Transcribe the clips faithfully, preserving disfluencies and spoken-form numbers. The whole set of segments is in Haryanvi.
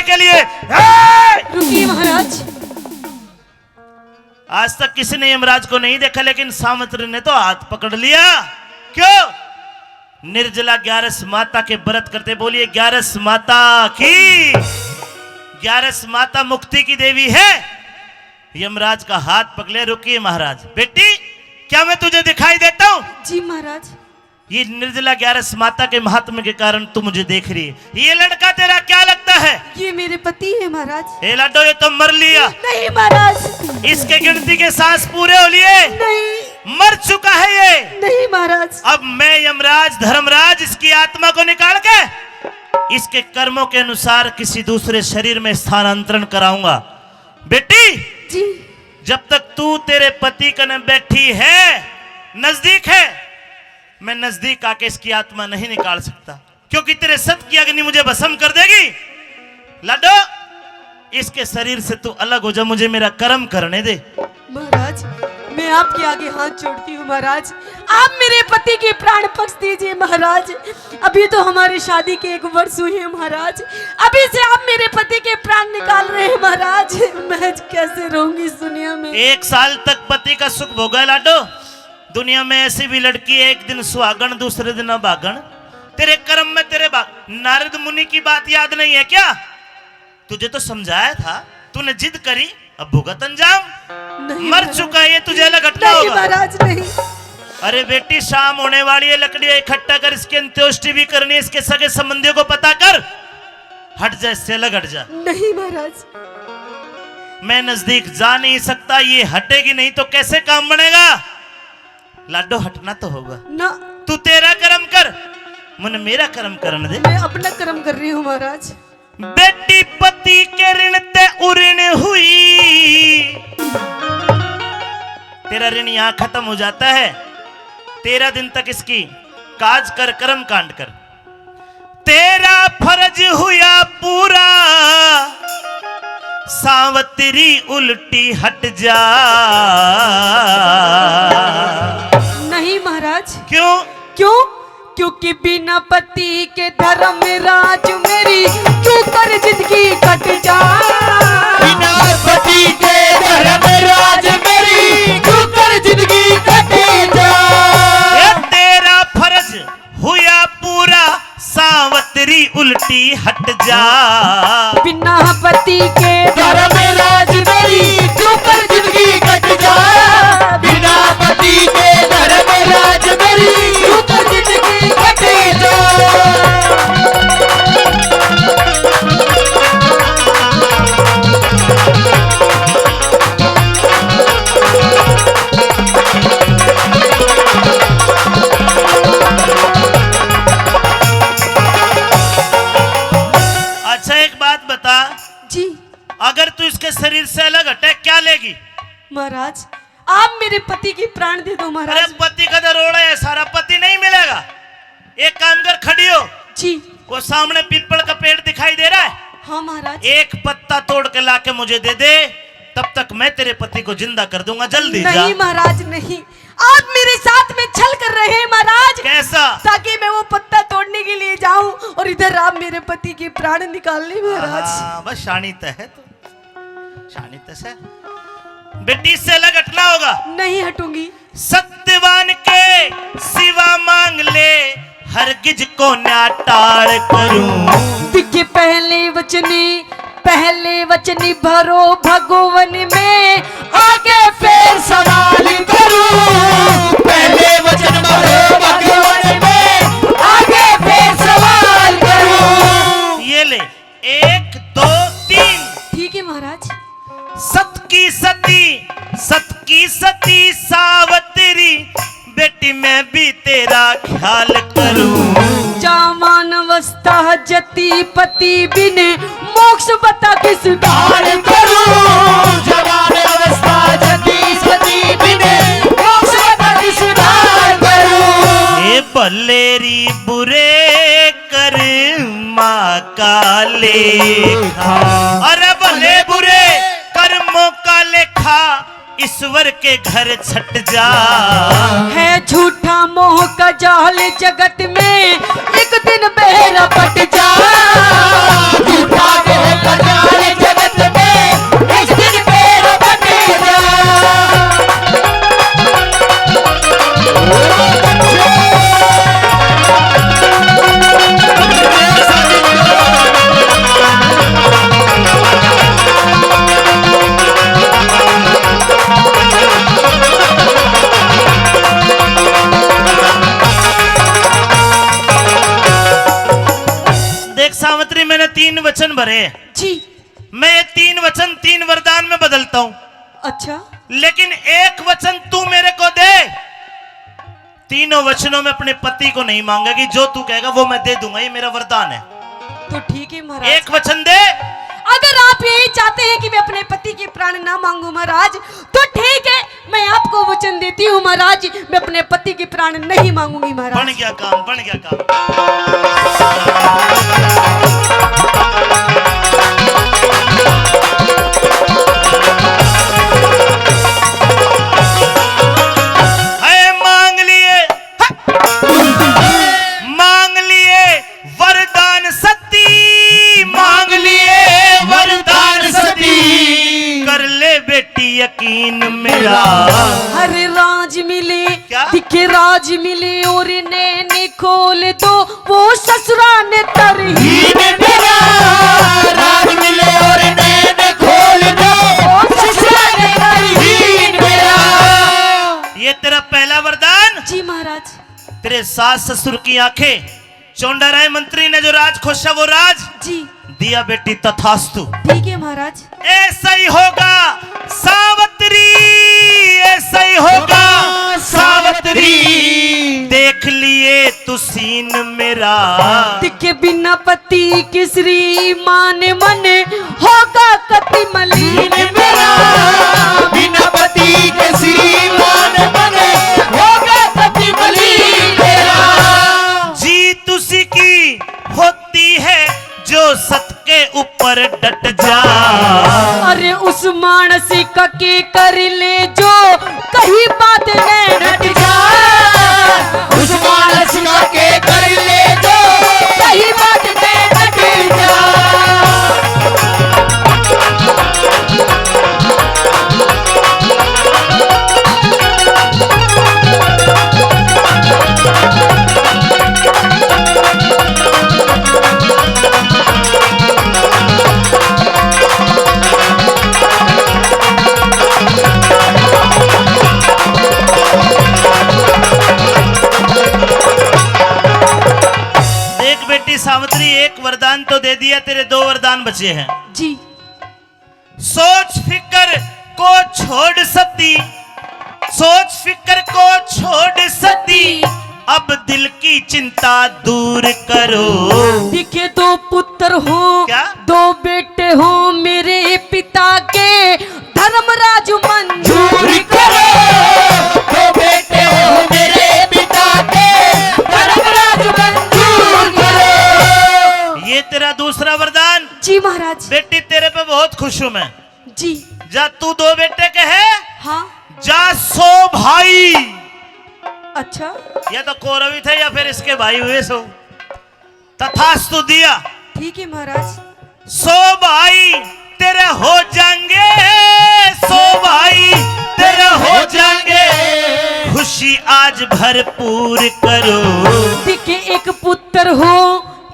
के लिए। हे! रुकिए महाराज। आज तक किसी ने यमराज को नहीं देखा, लेकिन सावित्री ने तो हाथ पकड़ लिया। क्यों? निर्जला ग्यारस माता के व्रत करते। बोलिए ग्यारस माता की। ग्यारस माता मुक्ति की देवी है। यमराज का हाथ पकड़ ले। रुकिए महाराज। बेटी, क्या मैं तुझे दिखाई देता हूँ? जी महाराज। ये निर्जला ग्यारस माता के महात्म्य के कारण तू मुझे देख रही है। ये लड़का तेरा क्या लगता है? ये मेरे पति है महाराज। ए लाडो, ये तो मर लिया। नहीं महाराज। इसके गिनती के सांस पूरे हो लिए। नहीं। मर चुका है ये। नहीं महाराज। अब मैं यमराज धर्मराज इसकी आत्मा को निकाल के इसके कर्मों के अनुसार किसी दूसरे शरीर में स्थानांतरण कराऊंगा। बेटी, जी। जब तक तू तेरे पति कने बैठी है, नजदीक है, मैं नजदीक आके इसकी आत्मा नहीं निकाल सकता, क्योंकि तेरे सत की अग्नि मुझे भस्म कर देगी। लाडो, इसके शरीर से तू अलग हो जा, मुझे मेरा कर्म करने दे। महाराज, मैं आपके आगे हाथ जोड़ती हूँ महाराज, आप मेरे पति के प्राण बख्श दीजिए महाराज। अभी तो हमारी शादी के एक वर्ष हुए हैं महाराज, अभी से आप मेरे पति के प्राण निकाल रहे हैं महाराज। मैं कैसे रहूंगी इस दुनिया में? एक साल तक पति का सुख भोगा लाडो। दुनिया में ऐसी भी लड़की है, एक दिन सुहागण, दूसरे दिन अभागण। तेरे कर्म में तेरे भाग। नारद मुनि की बात याद नहीं है क्या? तुझे तो समझाया था, तूने जिद करी, अब भुगत अंजाम। नहीं मर महाराज। चुका है ये, तुझे अलग हटना नहीं होगा। महाराज, नहीं। अरे बेटी, शाम होने वाली है, लकड़ियां इकट्ठा कर, इसकी अंत्येष्टि भी करनी है, इसके सगे संबंधियों को पता कर। हट जा, इससे अलग हट जा। नहीं महाराज। मैं नजदीक जा नहीं सकता, ये हटेगी नहीं तो कैसे काम बनेगा? लाडो, हटना तो होगा। ना। तू तेरा कर्म कर, मुझे मेरा कर्म करने दे। मैं अपना कर्म कर रही हूँ महाराज। बेटी पति के ऋण ते उऋण हुई, तेरा ऋण यहाँ खत्म हो जाता है। तेरह दिन तक इसकी काज कर, कर्म कांड कर। तेरा फर्ज हुआ पूरा, सावतरी उल्टी हट जा। नहीं महाराज। क्यों? क्यों? क्योंकि बिना पति के धर्मराज मेरी क्यों कर जिंदगी कट जा। बिना पति के धर्मराज मेरी क्यों कर जिंदगी कट जा। ये तेरा फर्ज हुआ पूरा, सावतरी उल्टी हट जा। बिना पति के धर्मराज मेरी क्यों कर जिंदगी कट जा। बिना पति के धर्मराज मेरी क्यों कर जिंदगी कट जा। अच्छा, एक बात बता। जी। अगर तू इसके शरीर से अलग हटे, क्या लेगी? महाराज, आप मेरे पति की प्राण दे दो महाराज। अरे, पति का तो रोड़ा है सारा, पति नहीं मिलेगा। एक काम कर, खड़ी हो। जी। वो सामने पीपल का पेड़ दिखाई दे रहा है? हाँ महाराज। एक पत्ता तोड़ के लाके मुझे दे दे, तब तक मैं तेरे पति को जिंदा कर दूंगा। जल्दी जा। नहीं महाराज, नहीं, आप मेरे साथ में छल कर रहे हैं महाराज। कैसा? ताकि मैं वो पत्ता तोड़ने के लिए जाऊं और इधर आप मेरे पति के प्राण निकाल लें महाराज। हाँ, बस शानी तो है तू, शानी तो से। बेटी, इससे अलग हटना होगा। नहीं हटूंगी। सत्यवान के सिवा मांग ले, हरगिज को ना टाल करूं। दिखे पहले वचनी, पहले वचनी भरो भगवन में, आगे फिर सवाल करूं। पहले वचन भरो भगवन में, आगे फिर सवाल करूं। ये ले, एक, दो, तीन। ठीक है महाराज। सत की सती, सत की सती सावतरी, बेटी मैं भी तेरा ख्याल करूं। जवान अवस्था जती पति बिन, मोक्ष बता किस ढाल करूं। जवान अवस्था जती पति बिन, मोक्ष बता किस ढाल करूं। ए भलेरी बुरे कर्मा का लेखा। अरे भले बुरे कर्मों का लेखा ईश्वर के घर छट जा। है झूठा मोह का जाल जगत में, एक दिन बेरा पट जा। झूठा मोह का अरे, जी। मैं ये तीन वचन तीन वरदान में बदलता हूँ। अच्छा। लेकिन एक वचन तू मेरे को दे, तीनों वचनों में अपने पति को नहीं मांगेगी, जो तू कहेगा वो मैं दे दूंगा, ये मेरा वरदान है। तो ठीक है महाराज। एक वचन दे। अगर आप यही चाहते हैं कि मैं अपने पति के प्राण ना मांगू महाराज, तो ठीक है, मैं आपको वचन देती हूँ महाराज, मैं अपने पति के प्राण नहीं मांगूंगी महाराज। बन गया काम, बन गया काम। है मांग लिए, मांग लिए वरदान सती, मांग लिए वरदान सती। कर ले बेटी यकीन मेरा। हर राज मिले, क्या? दिखे राज मिले और नैन खोल दो, वो ससुरा ने तरहीन मेरा। राज मिले और नैन खोल दो, वो ससुरा ने तरहीन मेरा। ये तेरा पहला वरदान। जी महाराज। तेरे सास ससुर की आंखें, चोंडा राय मंत्री ने जो राज खोसा वो राज। जी। दिया बेटी, तथास्तु। ठीक है महाराज। ऐसा ही होगा सावित्री, ऐसा ही होगा सावित्री। देख लिए तू सीन मेरा। दिखे बिना पति के श्रीमान मन होगा कति मलिन मेरा। बिना पति के श्रीमान मन होगा कति मलिन मेरा। जीत उसी की होती है जो सत के ऊपर डट जा। अरे उस मानस का के कर ले जो कही बात ने हट जा। उस मानस का के कर ले जो कही बात ने हट जा। देख बेटी सावित्री, एक वरदान तो दे दिया, तेरे दो वरदान बचे हैं। जी। सोच फिकर को छोड़ सती, सोच फिकर को छोड़ सती, अब दिल की चिंता दूर करो। दिखे दो पुत्र हो, क्या? दो बेटे हो मेरे पिता के, धर्मराज मंजूर करो। दो बेटे हो मेरे पिता के, धर्मराज मंजूर करो। ये तेरा दूसरा वरदान। जी महाराज। बेटी, तेरे पे बहुत खुश हूं मैं। जी। जा तू दो बेटे के है, हाँ। जा सौ भाई। अच्छा। या तो कौरव ही थे या फिर इसके भाई हुए सो। तथास्तु दिया। ठीक है महाराज। सौ भाई तेरे हो जाएंगे, सौ भाई तेरे हो जाएंगे, खुशी आज भरपूर करो। दिखे एक पुत्र हो,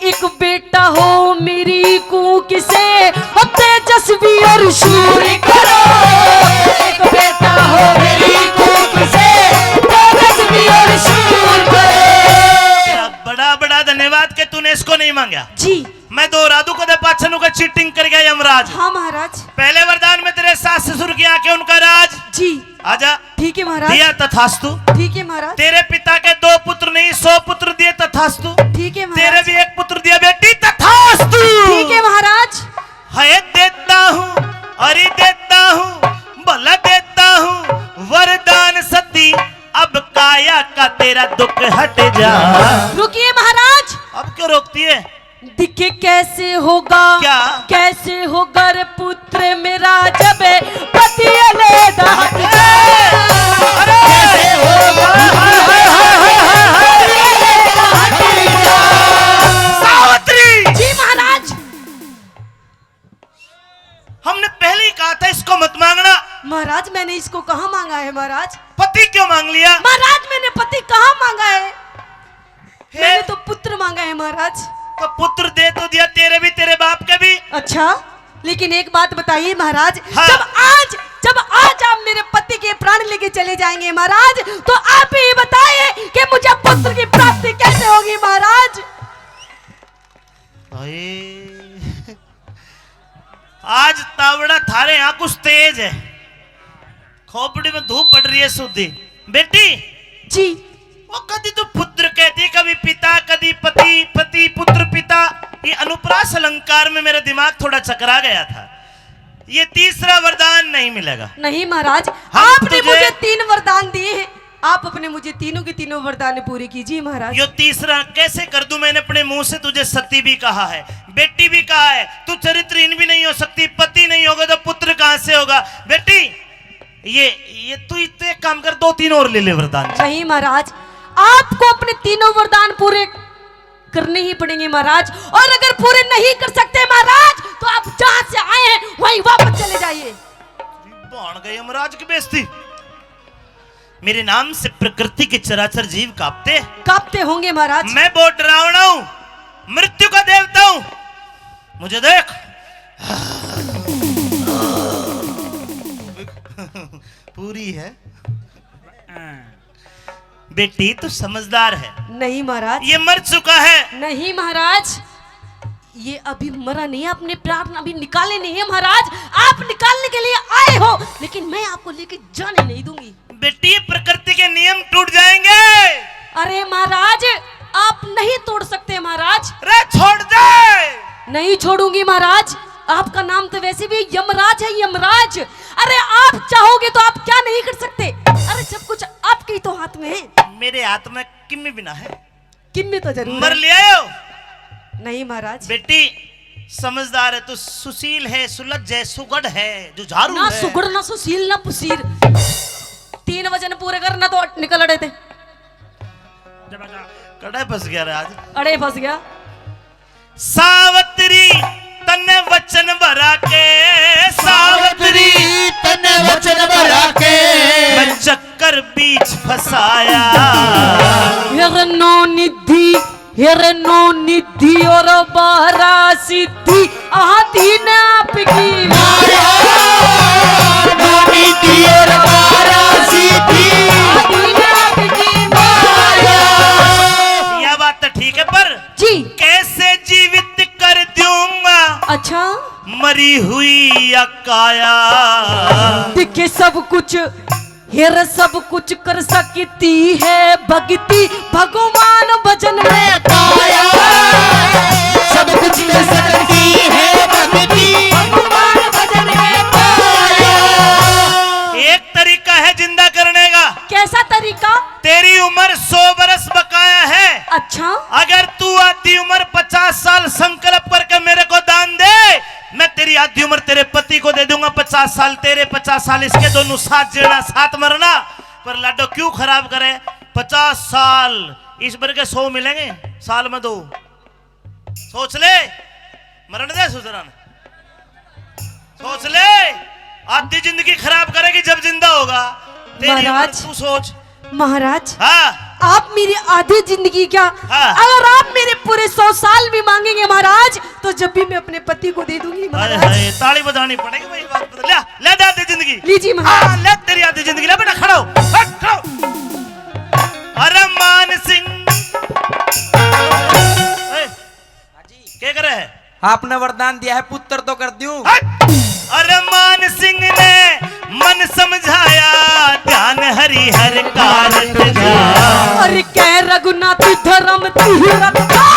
एक बेटा हो मेरी कूक से, और तेजस्वी और शूर करो। एक बेटा हो मेरी कूक से, तेजस्वी और शूर करो। बड़ा बड़ा धन्यवाद कि तूने इसको नहीं मांगा। जी। मैं दोहरा दूं, कदे पाछे नु के चीटिंग कर गया यमराज। हाँ महाराज। पहले वरदान में तेरे सास ससुर की आंखें, उनका राज। जी। आजा। ठीक है महाराज। दिया तथास्तु। ठीक है महाराज। तेरे पिता के दो पुत्र नहीं, सौ पुत्र दिए तथास्तु। ठीक है महाराज। तेरे भी एक पुत्र दिया बेटी तथास्तु। ठीक है महाराज। है देता हूँ, अरे देता हूँ, भला देता हूँ वरदान सती, अब काया का तेरा दुख हट जा। रुकिए महाराज। अब क्यों रोकती है? दिखे कैसे होगा, क्या? कैसे होगा रे पुत्र मेरा जब पति अलग हट जाए। अरे! कैसे होगा? सावित्री! जी महाराज। हमने पहले ही कहा था इसको मत मांगना। महाराज, मैंने इसको कहाँ मांगा है महाराज? पति क्यों मांग लिया? महाराज, मैंने पति कहाँ मांगा है? हे? मैंने तो पुत्र मांगा है महाराज। तो पुत्र दे तो दिया, तेरे भी, तेरे बाप के भी। अच्छा, लेकिन एक बात बताइए महाराज, हाँ। जब आज, जब आज आप मेरे पति के प्राण लेके चले जाएंगे महाराज, तो आप ही बताइए कि मुझे पुत्र की प्राप्ति कैसे होगी महाराज? हाय। आज तावड़ा थारे यहाँ कुछ तेज है, खोपड़ी में धूप पड़ रही है सूदी। बेटी, जी। वो कदी तू पुत्र कहती, कभी पिता, कदी पति, पति पुत्र पिता। ये अनुप्रास अलंकार में मेरा दिमाग थोड़ा चकरा गया था। ये तीसरा वरदान नहीं मिलेगा। नहीं महाराज, हम आपने तुझे मुझे तीन वरदान दिए हैं, आप अपने मुझे तीनों के तीनों वरदान पूरे कीजिए महाराज। यो तीसरा कैसे कर दूं? मैंने अपने मुंह से तुझे सती भी कहा है, बेटी भी कहा है, तू चरित्रहीन भी नहीं हो सकती, पति नहीं होगा तो पुत्र कहां से होगा? बेटी, ये, ये तू, तू एक काम कर, दो तीन और ले ले वरदान। नहीं महाराज, आपको अपने तीनों वरदान पूरे करने ही पड़ेंगे महाराज, और अगर पूरे नहीं कर सकते महाराज, तो आप जहां से आए हैं वहीं वापस चले जाइए। भाण गए यमराज की बेइज्जती। मेरे नाम से प्रकृति के चराचर जीव कांपते। कांपते होंगे महाराज। मैं बहुत डरावना हूँ, मृत्यु का देवता हूँ। मुझे देख। पूरी है। बेटी, तू समझदार है। नहीं महाराज। ये मर चुका है। नहीं महाराज, ये अभी मरा नहीं है, आपने प्राण अभी निकाले नहीं है महाराज। आप निकालने के लिए आए हो, लेकिन मैं आपको लेके जाने नहीं दूंगी। बेटी, ये प्रकृति के नियम टूट जाएंगे। अरे महाराज, आप नहीं तोड़ सकते महाराज। अरे छोड़ दे। नहीं छोड़ूंगी महाराज, आपका नाम तो वैसे भी यमराज है, यमराज। अरे आप चाहोगे तो आप क्या नहीं कर सकते? अरे सब कुछ आपके ही तो हाथ में है। मेरे हाथ में किम्मी भी ना है। किम्मी तो जरूर मर है। ले आयो। नहीं महाराज। बेटी समझदार है तू, सुशील है, सुलज्ज है, सुगढ़ है, जुझारू ना है। सुगढ़ ना सुशील ना पुशील। तीन वचन पूरे करना तो निकल अड़े थे। कड़े फंस गया रे आज। अड़े फंस गया। सावतरी तन्ने वचन भरा के, सावतरी तन्ने वचन भरा के, मैं चक्कर बीच फंसाया। हिरनो निधि, हिरनो निधि और बारह सिद्धि, आदि ने आपकी माया। हिरनो निधि और बारह सिद्धि, आदि ने आपकी माया। यह बात तो ठीक है, पर जी। कैसे जीवित कर दूंगा? अच्छा। मरी हुई या काया। दिखे सब कुछ, हेर सब कुछ कर सकती है भक्ति, भगवान भजन में पाया। सब कुछ कर सकती है भक्ति, भगवान भजन में पाया। एक तरीका है जिंदा करने का। कैसा तरीका? तेरी उम्र सौ बरस बकाया है। अच्छा। अगर तू आधी उम्र पचास साल संकल्प करके मेरे को दान दे, मैं तेरी आधी उम्र तेरे पति को दे दूंगा। पचास साल तेरे, पचास साल इसके, दोनों साथ जीना, साथ मरना। पर लाडो क्यों खराब करे? पचास साल इस बर के सौ मिलेंगे साल में दो। सोच ले, मरण दे सुजरन। सोच ले, आधी जिंदगी खराब करेगी जब जिंदा होगा। तेरी उम्र महाराज, तू सोच। महाराज, हाँ। आप मेरी आधी जिंदगी क्या, हाँ। अगर आप मेरे पूरे सौ साल भी मांगेंगे महाराज, तो जब भी मैं अपने पति को दे दूंगी हाय महाराज। हाय, ताली बजानी पड़ेगी भाई, बात बदल। ले, ले दे आधी जिंदगी। लीजिए महाराज। हाँ, ले तेरी आधी जिंदगी, ले बेटा, खड़ा हो, हट, खड़ा हो। अरे मान सिंह, ए, के करे है? आपने वरदान दिया है, पुत्र तो कर दूं। हट! अरे मान सिंह ने मन समझाया, ध्यान हरि हर कारत जा। अरे कह रघुनाथ धर्म तीरथ का।